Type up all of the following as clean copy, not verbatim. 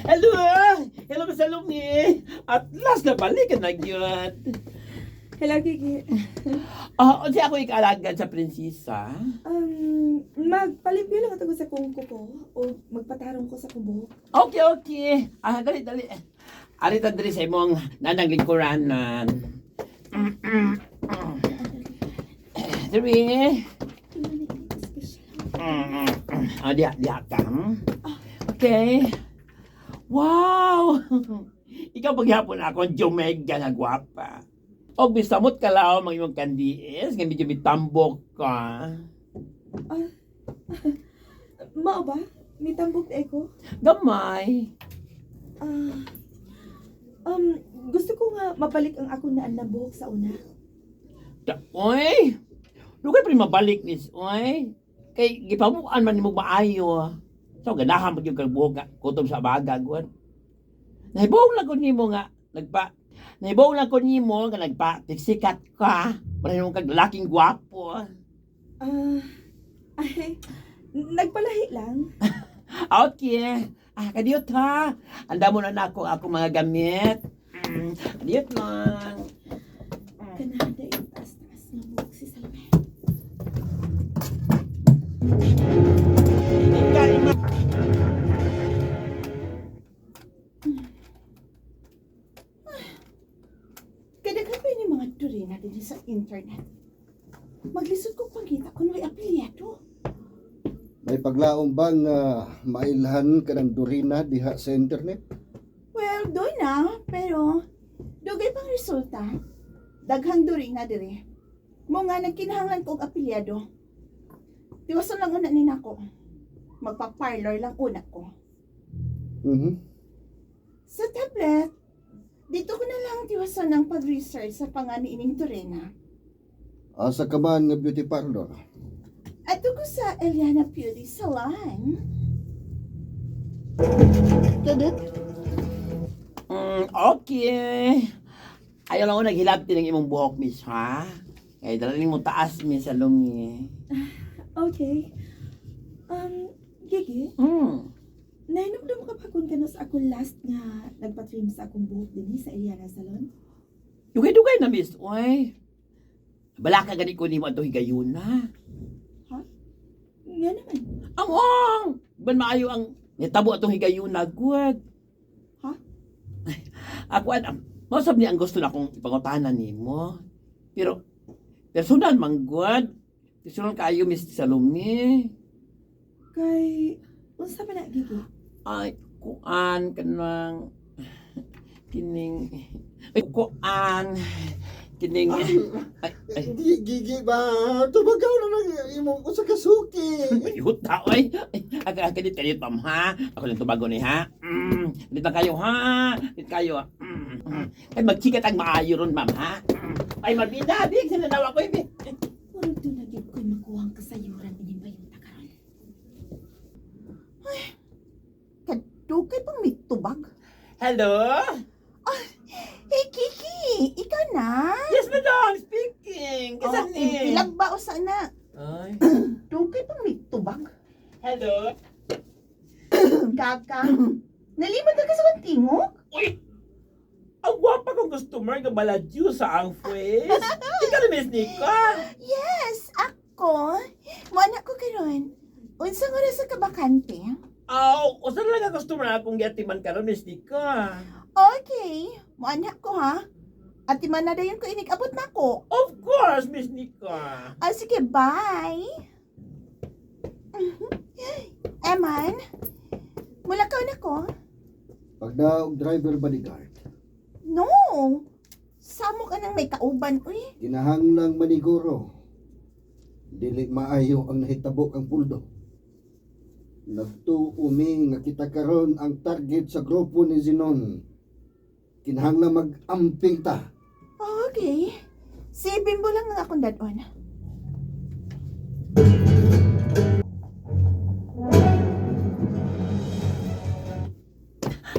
Hello! Hello, Miss Salome! At last na balik ka na gyud. Hello, Gigi. Ah, unsa ako ikaalagan sa prinsesa? Magpalimpyo lang ako sa kong kuko o magpatarong ko sa kong buhok. Okay. Ah, dali, dali. Arita diri sa imong nanang lingkuranan. Three. Ah, diha, diha ka. Okay. Wow! Ikaw paghapon ako, Jomega nga gwapa. O bisamot ka lao mga imong kandiis, nga medyo mitambok ka. Ah, mao ba? Mitambok na ko? Gamay. Ah, um, gusto ko nga mabalik ang ako na na buhok sa una. Da, oy! Dugay pa rin mabalik nis, oy. Kay gipamuan man nimo maayo. So ganahan pag yung kag buhok nga kutob sa baga gud. Nahibong lang ko nimo nga nagpa Nahibong lang ko nimo nga nagpa tiksikat ka. Wala nimo kag lalaking gwapo. Ah, ay, nagpalahi lang. Okay. Ah, kadiyot ha. Anda mo na nako ako mga gamit. Kadiyot lang. Ganahan na yung taas-taas nga buhok si Salome. Ikaw, ima. Kadaghan pa ni mga turina din sa internet. Maglisod ko pangita kung may apelyado. May paglaom bang mailhan ka ng Dorina diha sa internet? Well, doon na, pero dugay pang resulta. Daghang durina dire. Mo nga nagkinahanglan ko og apelyado. Tiwason lang una ni nako. Magpa-parlor lang una ko. Sa tablet, dito ko na lang tiwason ang pag-research sa panganiining Turena. Asa ka man nga beauty parlor? Ato ko sa Eliana Beauty Salon. Kadut? Okay. Ayaw lang ako naghilabti ng imong buhok, miss, ha? Kaya dala mo taas, miss Salome. Okay. Gigi, nahinumdum ka pa kung kanus ako last nga nagpa-trim sa akong buhok din sa Eliana Salon? Dugay-dugay na, miss. Uy. Bala ka gani ko nimo ato higayuna. Nga naman. Among! Ban maayo ang nitabo atong higayuna, good. Ha? Ay, ako, an, mausab ni ang gusto na akong ipangutana nimo. Pero, personal man, good. Personal kayo, Miss Salome. Kay, unsa man na, Gigi? Ay, kuan kanang kining ay kuan kining ay ay Di, gigi ba? Tumagaw na lang imong usa ka suki. Yuta oy. Ay, aga aga dit kayo tam ha. Ako lang tubago ni ha. Dito kayo ha. Dito kayo. Ay magchikat ang maayo ron ma'am ha. Ay mabida big sila daw ako ibi. Murag doon na gyud ko'y makuha ang kasayuran ining bayuta karon. Ay, kadugay pang may tubag. Hello? Hey, Kiki! Ikaw na? Yes, madam, speaking. Kisa Oh, ni? Ilag ba o sana? Ay. Dugay pang may tubag. Hello? Kaka, nalimot na ka sa kong tingog? Uy! Ang gwapa kong customer nga baladyo sa ang face. Ikaw na Miss Nika. Yes, ako. Mo ko karon. Unsang oras ka bakante? Aw, usa na lang ang customer akong giatiman karon Miss Nika. Okay, mo ko ha. Ati man na dayon ko inig-abot na ko. Of course, Miss Nika. Ah, sige, bye. Eman, mula ka na ko. Pagdaog driver bodyguard. No. Samo ka nang may kauban, uy. Kinahanglang maniguro. Dili maayo ang nahitabo kang puldo. Nagtuo mi nga kita karon ang target sa grupo ni Zenon. Kinahanglang mag-amping ta. Oh, okay. Si Bimbo lang ang akong dadon.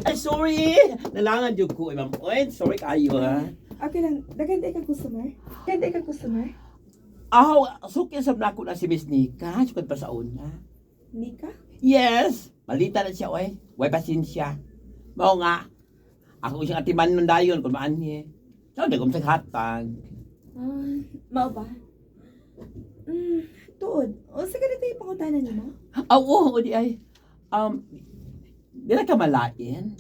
Ay, sorry. Nalangan jud ko, eh, ma'am. Oy, sorry kayo ha. Okay lang, daghan ka customer. Daghan ka customer. Aw, suki sab nako na si Miss Nika. Sukad pa sa una. Nika? Yes. Malita na siya, oy. Way pasensya. Mao nga. Ako siyang atiman nun dayon kung maanhi. So, di ko hatag. Ah, mao ba? Tuod. Unsa ka dito ipangutana nimo? Ah, oo, di ay. Di na ka malain.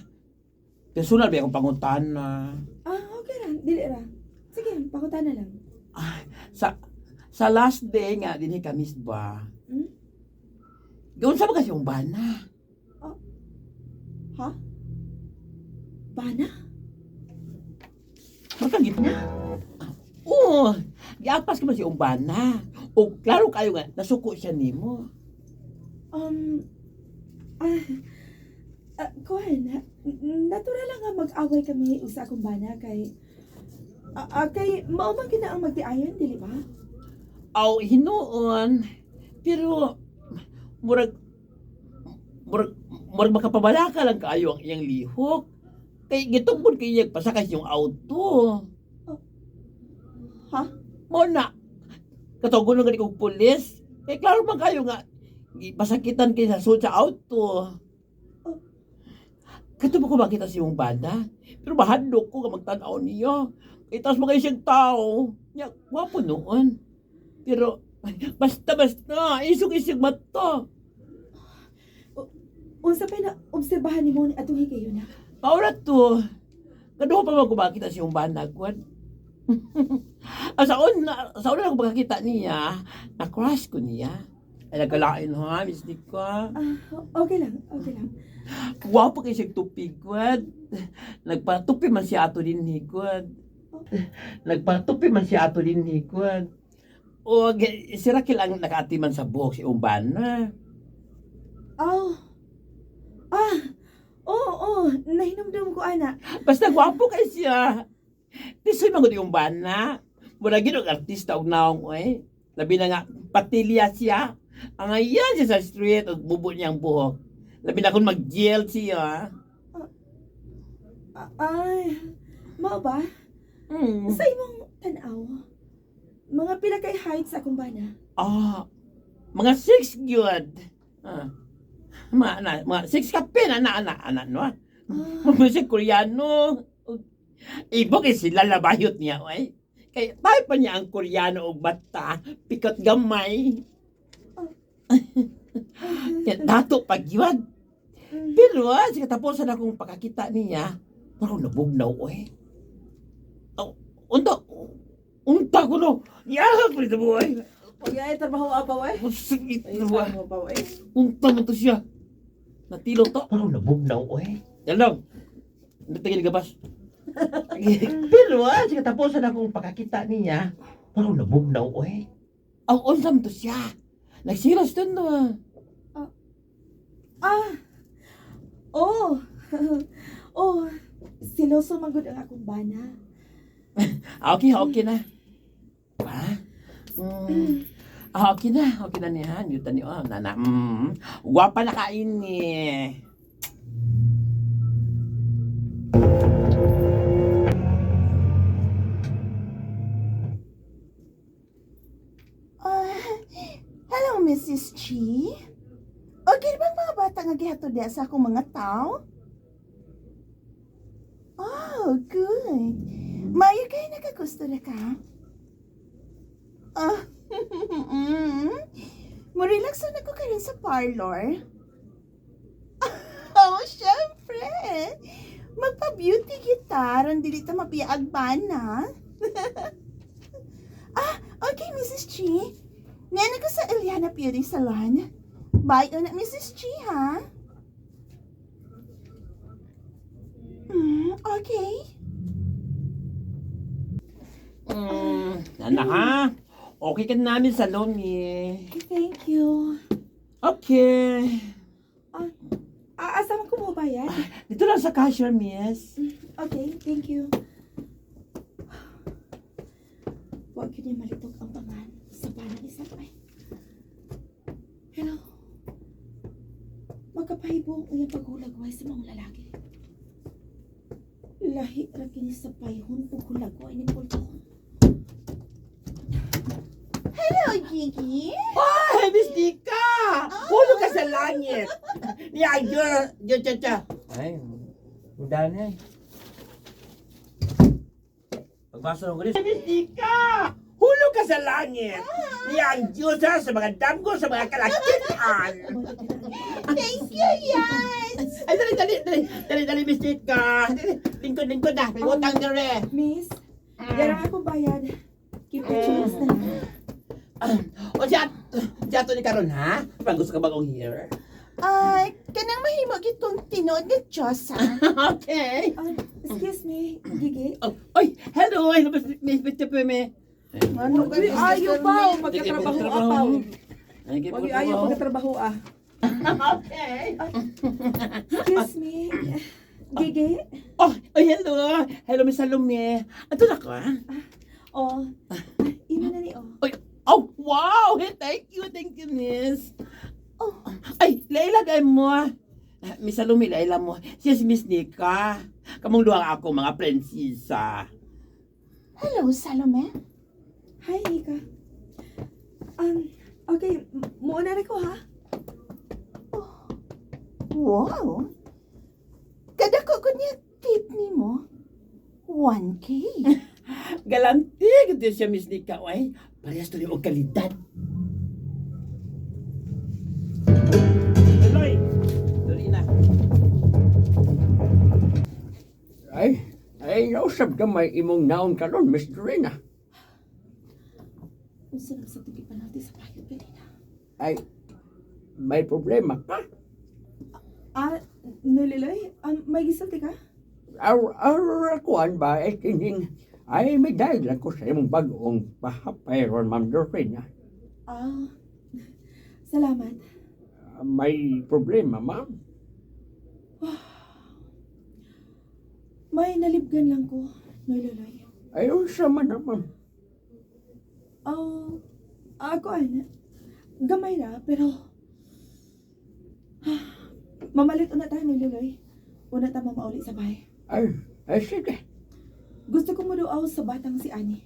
Personal ba akong pangutana? Ah, okay ra. Dili ra. Sige, pangutana lang. Sa last day nga, dinhi ka miss ba? Hmm? Gawin sa ba kasi yung bana? Ha? Bana? Magkagit na. Oo, giapas ka man si Umbana. O klaro kayo nga, nasuko siya nimo. Um, ah, ah, kuan, natural lang nga mag-away kami usa akong bana kay kay mao man gina ang magtiayon, dili ba? Aw, hinuon. Pero, murag, murag, murag makapabalaka lang kaayo ang iyang lihok. Kay gitugmod kay iyang pasakas yung auto. Ha? Mo na. Katugon lang gani kog pulis. Kay klaro man kayo nga pasakitan kay sa sud sa auto. Oh. Kato ba ko makita si yung banda? Pero mahadlok ko nga magtan-aw niyo. Kay taas mo kayo siyang tao. Nya, gwapo noon. Pero basta basta, isog-isog mata. Unsa pa na obserbahan nimo ni atong higayon na? Paura to. Kaduha pa man ko makita si yung banda, kwan. Ah, sa una ako makakita niya, na-crush ko niya. Ay, nagkalain ha, Miss Nika. Ah, okay lang, okay lang. Gwapo kay siyang tupi, kwan. Nagpatupi man siya ato din ni, kwan. Nagpatupi man siya ato din ni, kwan. O, si Raquel ang nakaatiman sa buhok si Umbana. Oh. Ah. Oo, oh, nahinumdum ko ana. Basta gwapo kay siya. Tisoy man gud yung bana. Mura gid og artista og naong oy. Labi na nga patilya siya. Ang ayan siya sa street og bubo niyang buhok. Labi na kung mag-gel siya. Ah, ay, mao ba? Sa imong tan-aw, mga pila kay height sa akong bana? Ah, mga 6 gyud. Ah. Mga na, mga 6 kape na na ana ana no. Ah, Mga siya Koreano. Ibo kay sila labayot niya oy. Kay tayo pa niya ang Koreano og bata, pikot gamay. Kaya dato pagyuad. Pero sa katapusan akong pakakita niya, parang nabugnaw ko eh. Oh, unta, unta ko no. Yahak ko ito buhay. Pag ay trabaho apa way. Sakit Ay na buhay. mo pa way. Unta mo to siya. Natilo to. Parang nabugnaw ko eh. Yan lang. Hindi tayo gabas. Pero sa katapusan akong pakakita niya, parang nabugnaw ko eh. Ang unta mo to siya. Nagsilos dun no. Ah. Oh. Oh, siloso man gud ang akong bana. Ah, okay, okay na. Ha? Ah, okay na. Okay na niya. Newton niyo. Oh, nana. Gwapa na kain ni. Ah, hello, Mrs. Chi. Okay ba ang mga bata nga gihatod diya sa akong mga tao? Oh, good. Mayo kayo nakagusto na ka? Ah, Mo-relax na ko karon sa parlor. Oh, syempre. Magpa-beauty kita aron dili ta mapiag na. Ah, okay, Mrs. Chi. Nana ko sa Eliana Beauty Salon. Bye una, Mrs. Chi, ha? Okay. Nana ha? Okay ka namin sa Lomi. Thank you. Okay. Ah, asa man ko mo bayad? Dito lang sa cashier, miss. Okay, thank you. Huwag yun yung malitok ang pangan sa bana ni Sapay. Pero, magkapahibo ang iyang paghulagway sa mga lalaki. Lahi ra kini sa payhon ug hulagway ni Pulto. Hello, Gigi. Ay, Miss Nika! Pulo ka sa langit! Ya, yo, yo, cha, cha. Ay. Mudahan eh. Pagbasa ng gulis. Mistika! Hulog ka sa langit! Niya ang Diyosa sa mga damgo sa mga kalakitan! Thank you, Yans! Ay, dali, dali, dali, dali, dali, Mistika! Lingkod, lingkod na! May utang na rin! Miss, yara akong bayad. Keep the change na lang. O siya, siya to ni Karon, ha? Parang gusto ka bagong here? Ay, kanang mahimo gitong tinuod nga Diyos, ha? Okay. Excuse me, Gigi. Oh, oy, hello, hello, Miss Miss Miss Peme. Ano Uy, ayaw pa, oh, magkatrabaho ah, pa. Ay, Wag yung ayaw magkatrabaho ah. Okay. Excuse me, Gigi. Oh, oh, hello. Hello, Miss Salome. Ato na ka? Oh, imo na ni oh. Oh, wow. Hey, thank you, miss. Oh, ay, Laila, dahil mo. Ah, Miss Salome, Laila mo. Siya si Miss Nika. Kamong duha ako, mga prinsesa. Hello, Salome. Hi, Nika. Okay, muuna na ko ha. Wow! Kadako ko niya tip ni mo. 1K. Galante, gud siya, Miss Nika. Ay, parehas to og kalidad. Tuloy. Tuloy na. Ay, ay, nausap gamay imong naon karon, Miss Dorena. Unsa na sa tugi pa natin sa bayad Belina? Ay, may problema ka? Ah, nuliloy, may gisulti ka? Ar, ar, kuan ba, ay kining, ay, may dahil lang ko sa imong bagong pahapay ron, Ma'am Dorena. Ah, salamat. May problema, ma'am? May nalibgan lang ko, nuliloy. Ay, unsa man na, ma'am. Oh, ako an, gamay ra, pero ah, mamalit una ta nuliloy. Una ta mamauli sa bahay. Ay, ay, sige. Gusto ko muduaw sa batang si Ani.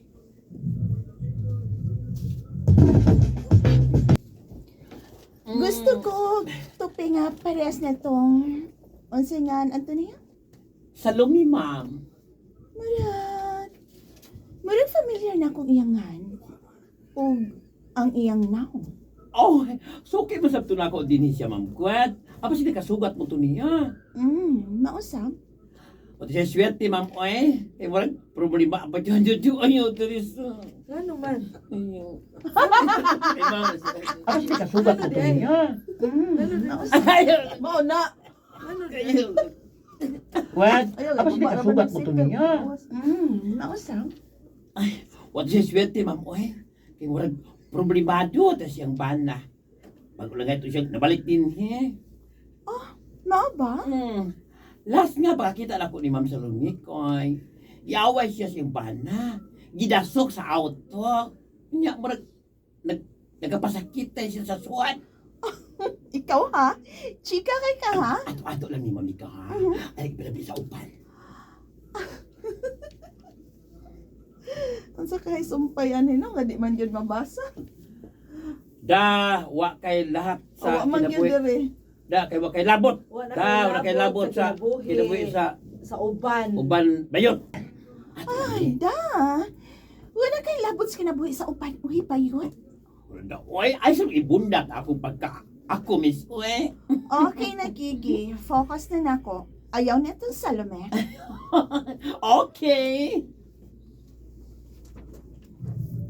Gusto ko tupi nga parehas na tong unsa nga Antonia? Salome, ma'am. Murag. Murag familiar na akong iyangan. Og ang iyang naong. Oh, suki mo sa na ako din siya, ma'am Kwet. Apa siya kasugat mo to niya? Mausap. O siya swerte, ma'am, oy. Eh, walang problema pa dyan, dyan, dyan, ayaw, Teresa. Ano man? Ayaw. Eh, ma'am, apa siya kasugat mo to niya? Mausap. Ayaw. Mao na. Ayaw. Kwet, apa siya kasugat mo to niya? Mausap. O siya swerte, ma'am, oy. Kaya walang problemado, tas siyang bana. Pag ulangay ito siya, nabalik din, he. Mao ba? Last nga, pakakita na ko ni Ma'am Salome koy. Yaway siya siyang bana. Gidasok sa auto. Nya, murag, nagkapasakit tayo siya sa suwat. Ikaw ha? Chika kay ka ha? Ato-ato lang ni Ma'am Nika, ha? Ay, pinabi sa upan. Unsa kay sumpay ani no nga di man gyud mabasa. Da, wa kay lahat sa Wa man gyud kinabuhi. diri. Da, kay wa kay labot. Wala Da, wala kay labot sa kinabuhi sa sa uban. uban bayot. Ay, da. Wala kay labot sa kinabuhi sa upan. Uy, bayot. Da, oy, ay sa ibundat akong pagka ako miss. Oy. Okay na, Gigi. Focus na nako. Ayaw na itong Salome. Okay.